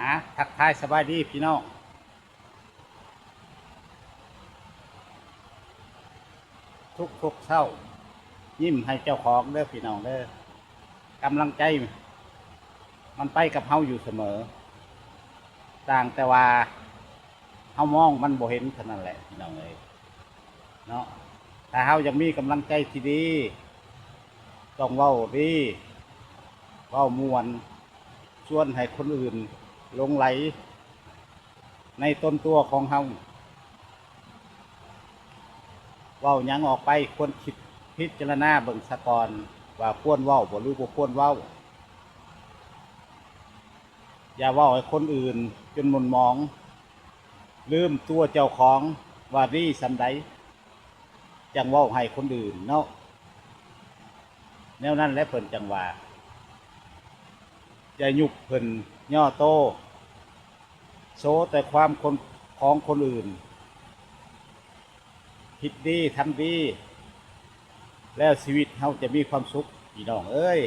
ອ່າ ທັກທາຍສະບາຍດີພີ່ນ້ອງ ທຸກໆເຊົ້າ ຍິ້ມໃຫ້ເຈົ້າຂອງເດີພີ່ນ້ອງເດີ. ກຳລັງໃຈມັນໄປກັບເຮົາຢູ່ສະເໝີ, ຕ່າງແຕ່ວ່າເຮົາມອງມັນບໍ່ເຫັນເທົ່ານັ້ນແຫຼະພີ່ນ້ອງເອີຍເນາະ. ຖ້າເຮົາຢາກມີກຳລັງໃຈທີ່ດີ ຕ້ອງເວົ້າດີ ເວົ້າມ່ວນ ຊວນໃຫ້ຄົນອື່ນຫຼົງໄຫຼໃນຕົນຕົວຂອງເຮົາ. ເວົ້າຫຍັງອອກໄປຄວນຄິດພິຈາລະນາເບິ່ງສາກ່ອນ ວ່າຄວນເວົ້າບໍ່ ຫຼືບໍ່ຄວນເວົ້າ. ຢ່າເວົ້າໃຫ້ຄົນອື່ນຈົນໝຸ່ນໝອງ, ລືມຕົວເຈົ້າຂອງວ່າດີສ່ຳໃດ ຈັ່ງເວົ້າໃຫ້ຄົນອື່ນເນາະ. ແນວນັ້ນແຫຼະເພິ່ນຈັ່ງວ່າ ຢ່າຍຸບຂຶ້ນຍໍໂຕ ໂຊແຕ່ຄວາມຄົນ ຂອງຄົນອື່ນ. ຄິດດີທຳດີ ແລ້ວຊີວິດເຮົາຈະມີຄວາມສຸກ ພີ່ນ້ອງເອີຍ.